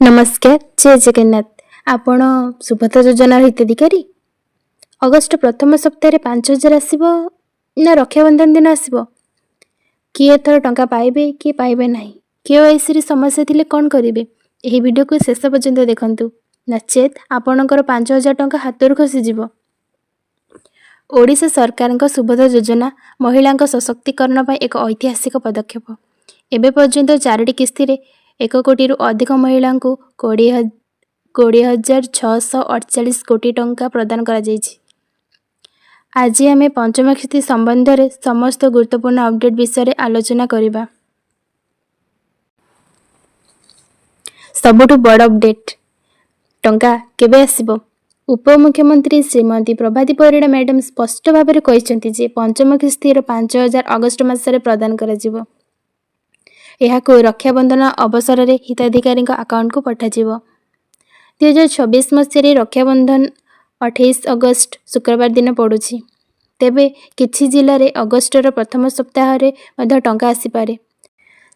ନମସ୍କାର, ଜୟ ଜଗନ୍ନାଥ। ଆପଣ ସୁଭଦ୍ରା ଯୋଜନାର ହିତାଧିକାରୀ? ଅଗଷ୍ଟ ପ୍ରଥମ ସପ୍ତାହରେ 5000 ଆସିବ ନା ରକ୍ଷାବନ୍ଧନ ଦିନ ଆସିବ? କିଏ ଏଥର ଟଙ୍କା ପାଇବେ, କିଏ ପାଇବେ ନାହିଁ? କେୱାଇସିରେ ସମସ୍ୟା ଥିଲେ କ'ଣ କରିବେ? ଏହି ଭିଡ଼ିଓକୁ ଶେଷ ପର୍ଯ୍ୟନ୍ତ ଦେଖନ୍ତୁ, ନଚେତ୍ ଆପଣଙ୍କର 5000 ଟଙ୍କା ହାତରୁ ଖସିଯିବ। ଓଡ଼ିଶା ସରକାରଙ୍କ ସୁଭଦ୍ରା ଯୋଜନା ମହିଳାଙ୍କ ସଶକ୍ତିକରଣ ପାଇଁ ଏକ ଐତିହାସିକ ପଦକ୍ଷେପ। ଏବେ ପର୍ଯ୍ୟନ୍ତ ଚାରୋଟି କିସ୍ତିରେ 1 କୋଟିରୁ ଅଧିକ ମହିଳାଙ୍କୁ 20,648 କୋଟି ଟଙ୍କା ପ୍ରଦାନ କରାଯାଇଛି। ଆଜି ଆମେ ପଞ୍ଚମ କିସ୍ତି ସମ୍ବନ୍ଧରେ ସମସ୍ତ ଗୁରୁତ୍ୱପୂର୍ଣ୍ଣ ଅପଡେଟ୍ ବିଷୟରେ ଆଲୋଚନା କରିବା। ସବୁଠୁ ବଡ଼ ଅପଡେଟ୍: ଟଙ୍କା କେବେ ଆସିବ? ଉପମୁଖ୍ୟମନ୍ତ୍ରୀ ଶ୍ରୀମତୀ ପ୍ରଭାତୀ ପରିଡ଼ା ମ୍ୟାଡାମ ସ୍ପଷ୍ଟ ଭାବରେ କହିଛନ୍ତି ଯେ ପଞ୍ଚମ କିସ୍ତିର 5000 ଅଗଷ୍ଟ ମାସରେ ପ୍ରଦାନ କରାଯିବ। ଏହାକୁ ରକ୍ଷାବନ୍ଧନ ଅବସରରେ ହିତାଧିକାରୀଙ୍କ ଆକାଉଣ୍ଟକୁ ପଠାଯିବ। 2026 ମସିହାରେ ରକ୍ଷାବନ୍ଧନ 28 ଅଗଷ୍ଟ ଶୁକ୍ରବାର ଦିନ ପଡ଼ୁଛି। ତେବେ କିଛି ଜିଲ୍ଲାରେ ଅଗଷ୍ଟର ପ୍ରଥମ ସପ୍ତାହରେ ମଧ୍ୟ ଟଙ୍କା ଆସିପାରେ।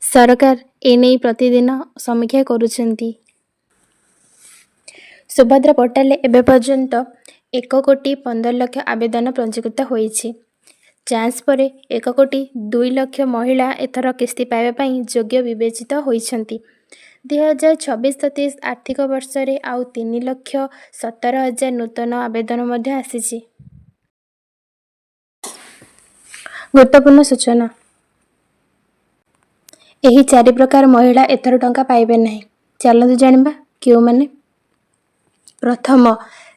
ସରକାର ଏନେଇ ପ୍ରତିଦିନ ସମୀକ୍ଷା କରୁଛନ୍ତି। ସୁଭଦ୍ରା ପୋର୍ଟାଲରେ ଏବେ ପର୍ଯ୍ୟନ୍ତ 1 କୋଟି 15 ଲକ୍ଷ ଆବେଦନ ପଞ୍ଜୀକୃତ ହୋଇଛି। ଯାଞ୍ଚ ପରେ 1 କୋଟି 2 ଲକ୍ଷ ମହିଳା ଏଥର କିସ୍ତି ପାଇବା ପାଇଁ ଯୋଗ୍ୟ ବିବେଚିତ ହୋଇଛନ୍ତି। 2026-27 ଆର୍ଥିକ ବର୍ଷରେ ଆଉ 3,17,000 ନୂତନ ଆବେଦନ ମଧ୍ୟ ଆସିଛି। ଗୁରୁତ୍ୱପୂର୍ଣ୍ଣ ସୂଚନା: ଏହି ଚାରି ପ୍ରକାର ମହିଳା ଏଥର ଟଙ୍କା ପାଇବେ ନାହିଁ। ଚାଲନ୍ତୁ ଜାଣିବା କେଉଁମାନେ। ପ୍ରଥମ,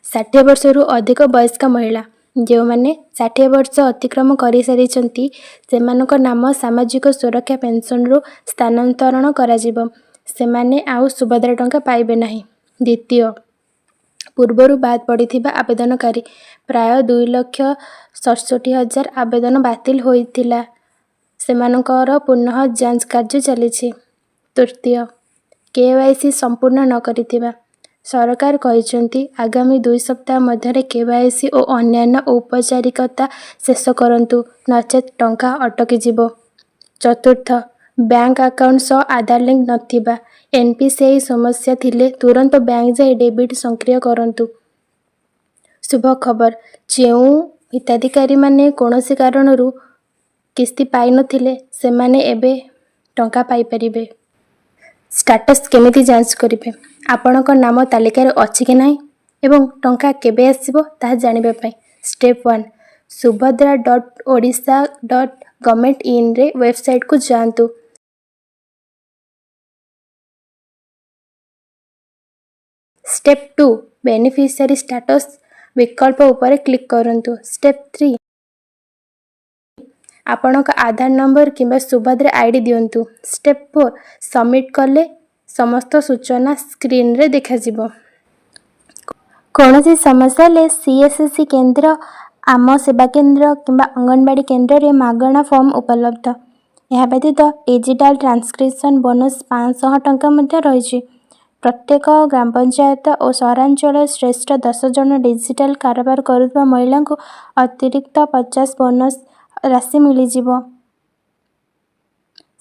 60 ବର୍ଷରୁ ଅଧିକ ବୟସ୍କ ମହିଳା। ଯେଉଁମାନେ 60 ବର୍ଷ ଅତିକ୍ରମ କରିସାରିଛନ୍ତି, ସେମାନଙ୍କ ନାମ ସାମାଜିକ ସୁରକ୍ଷା ପେନ୍ସନରୁ ସ୍ଥାନାନ୍ତରଣ କରାଯିବ। ସେମାନେ ଆଉ ସୁଭଦ୍ରା ଟଙ୍କା ପାଇବେ ନାହିଁ। ଦ୍ୱିତୀୟ, ପୂର୍ବରୁ ବାଦ୍ ପଡ଼ିଥିବା ଆବେଦନକାରୀ। ପ୍ରାୟ 2,67,000 ଆବେଦନ ବାତିଲ ହୋଇଥିଲା। ସେମାନଙ୍କର ପୁନଃ ଯାଞ୍ଚ କାର୍ଯ୍ୟ ଚାଲିଛି। ତୃତୀୟ, କେୱାଇସି ସମ୍ପୂର୍ଣ୍ଣ ନ କରିଥିବା। ସରକାର କହିଛନ୍ତି, ଆଗାମୀ 2 ସପ୍ତାହ ମଧ୍ୟରେ କେୱାଇସି ଓ ଅନ୍ୟାନ୍ୟ ଔପଚାରିକତା ଶେଷ କରନ୍ତୁ, ନଚେତ୍ ଟଙ୍କା ଅଟକିଯିବ। ଚତୁର୍ଥ, ବ୍ୟାଙ୍କ ଆକାଉଣ୍ଟ ସହ ଆଧାର ଲିଙ୍କ ନଥିବା। ଏନ୍ପିସିଆଇ ସମସ୍ୟା ଥିଲେ ତୁରନ୍ତ ବ୍ୟାଙ୍କ ଯାଇ ଡିବିଟି ସକ୍ରିୟ କରନ୍ତୁ। ଶୁଭ ଖବର: ଯେଉଁ ହିତାଧିକାରୀମାନେ କୌଣସି କାରଣରୁ କିସ୍ତି ପାଇନଥିଲେ, ସେମାନେ ଏବେ ଟଙ୍କା ପାଇପାରିବେ। ଷ୍ଟାଟସ୍ କେମିତି ଯାଞ୍ଚ କରିବେ? ଆପଣଙ୍କ ନାମ ତାଲିକାରେ ଅଛି କି ନାହିଁ ଏବଂ ଟଙ୍କା କେବେ ଆସିବ ତାହା ଜାଣିବା ପାଇଁ ଷ୍ଟେପ୍ 1, subhadra.odisha.government.inରେ ୱେବସାଇଟ୍କୁ ଯାଆନ୍ତୁ। ଷ୍ଟେପ୍ 2, ବେନିଫିସିଆରୀ ଷ୍ଟାଟସ୍ ବିକଳ୍ପ ଉପରେ କ୍ଲିକ୍ କରନ୍ତୁ। ଷ୍ଟେପ୍ 3, ଆପଣଙ୍କ ଆଧାର ନମ୍ବର କିମ୍ବା ସୁଭଦ୍ରା ଆଇଡି ଦିଅନ୍ତୁ। ଷ୍ଟେପ୍ 4, ସବମିଟ୍ କଲେ ସମସ୍ତ ସୂଚନା ସ୍କ୍ରିନ୍ରେ ଦେଖାଯିବ। କୌଣସି ସମସ୍ୟା ହେଲେ ସିଏସ୍ସି କେନ୍ଦ୍ର, ଆମ ସେବା କେନ୍ଦ୍ର କିମ୍ବା ଅଙ୍ଗନବାଡ଼ି କେନ୍ଦ୍ରରେ ମାଗଣା ଫର୍ମ ଉପଲବ୍ଧ। ଏହା ବ୍ୟତୀତ ଡିଜିଟାଲ୍ ଟ୍ରାନ୍ସକ୍ରିପସନ୍ ବୋନସ୍ 500 ଟଙ୍କା ମଧ୍ୟ ରହିଛି। ପ୍ରତ୍ୟେକ ଗ୍ରାମ ପଞ୍ଚାୟତ ଓ ସହରାଞ୍ଚଳରେ ଶ୍ରେଷ୍ଠ 10 ଜଣ ଡିଜିଟାଲ୍ କାରବାର କରୁଥିବା ମହିଳାଙ୍କୁ ଅତିରିକ୍ତ 50 ବୋନସ୍ ରାଶି ମିଳିଯିବ।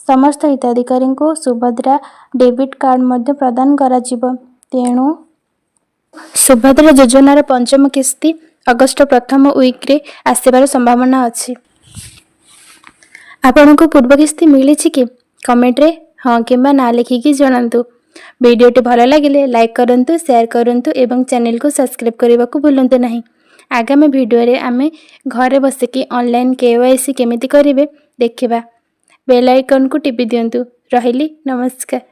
ସମସ୍ତ ହିତାଧିକାରୀଙ୍କୁ ସୁଭଦ୍ରା ଡେବିଟ୍ କାର୍ଡ଼ ମଧ୍ୟ ପ୍ରଦାନ କରାଯିବ। ତେଣୁ ସୁଭଦ୍ରା ଯୋଜନାର ପଞ୍ଚମ କିସ୍ତି ଅଗଷ୍ଟ ପ୍ରଥମ ୱିକ୍ରେ ଆସିବାର ସମ୍ଭାବନା ଅଛି। ଆପଣଙ୍କୁ ପୂର୍ବ କିସ୍ତି ମିଳିଛି କି? କମେଣ୍ଟରେ ହଁ କିମ୍ବା ନା ଲେଖିକି ଜଣାନ୍ତୁ। ଭିଡ଼ିଓଟି ଭଲ ଲାଗିଲେ ଲାଇକ୍ କରନ୍ତୁ, ସେୟାର କରନ୍ତୁ ଏବଂ ଚ୍ୟାନେଲକୁ ସବସ୍କ୍ରାଇବ୍ କରିବାକୁ ଭୁଲନ୍ତୁ ନାହିଁ। ଆଗାମୀ ଭିଡ଼ିଓରେ ଆମେ ଘରେ ବସିକି ଅନଲାଇନ୍ କେୱାଇସି କେମିତି କରିବେ ଦେଖିବା। ବେଲ୍ ଆଇକନ୍କୁ ଟିପି ଦିଅନ୍ତୁ। ରହିଲି, ନମସ୍କାର।